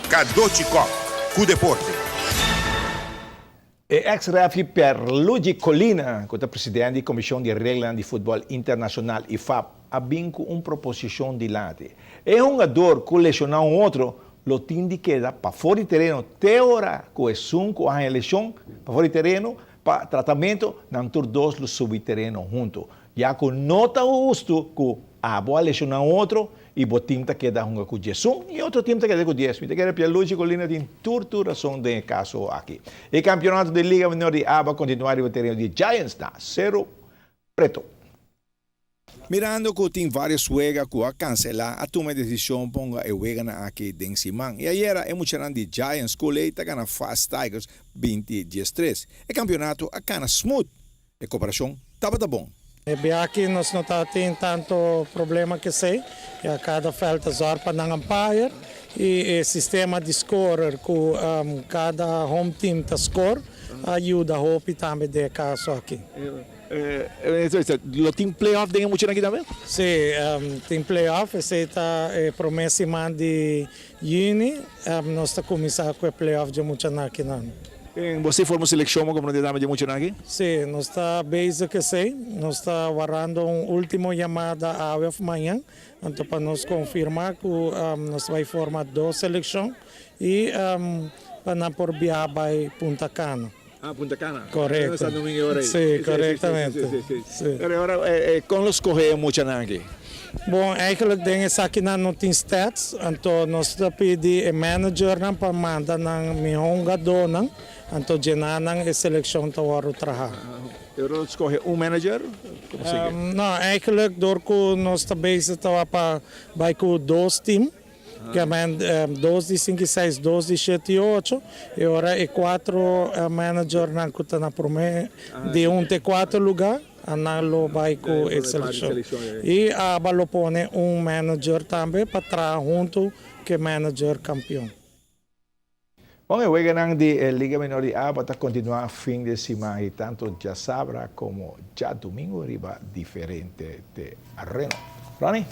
Cadochi Kock, cu deporte. E ex referee Pierluigi Collina, cu ta presidente di Comision di Reglanan di Futbol Internacional IFAB, a bin cu un proposicion dilanti. E hungador cu lesiona un otro lo tin di keda pafo di tereno te ora cu esun cu a haya lesion pafo di tereno pa tratamento, nan tur dos lo subi tereno hunto. Ya cu no ta husto cu abo a lesiona un otro y bo team ta keda hunga cu 11 y otro team ta keda cu 10. Mi ta kere Pierluigi Collina tin tur tur rason den e caso aki. E campeonato di Liga Menor di ABA a continua riba tereno di Giants na Cero Preto. Mirando cu tin varios wega cu a cancela, a tuma e decision pa hunga e weganan aki den siman. Y ayera e muchanan di Giants Kool-Aid ta gana Fast Tigers 20 13. E campeonato a cana smooth. E cooperacion tabata bon. Aki nos no tin tanto problema cu esey. Y cada veld ta zorg pa nan umpire y e sistema di scorer cu cada home team ta score a yuda hopi tambe den e caso aki. Lo tin playoff den muchanan aki tambe? Si, tin playoff, esey ta e prome siman di juni, nos ta cuminsa cu e playoff di muchanan aki nan. Bo a forma seleccion como di muchanan aki? Si, nos ta bezig cu esey, nos ta wardando un ultimo yamada awe of mañan, anto pa nos confirma cu nos ta bay forma dos seleccion y pa nan por biaha Punta Cana. Ah, Punta Cana. Corecto. Si, corectamente. Si. Pero awor, con lo scoge muchanan aki? Bon, eigenlijk den esaki nan no tin stats, anto nos ta pidi e manager nan pa manda nan miho hungadonan, anto djena nan e seleccion ta wordo traha. Pero scoge un manager? Con sigui? No, eigenlijk door cu nos ta bezig ta pa bay cu dos team, cu dos di 5 y 6, dos di 7 y 8, y awor e cuatro manager nan cu ta na prome di 1 te 4 lugar, nan lo bay cu e seleccion. Y ABA lo pone un manager tambe pa traha hunto cu e manager campeon. Bon, e weganan di Liga Menor di ABA ta continua fin di siman y tanto diasabra como diadomingo riba diferente tereno. Ronnie?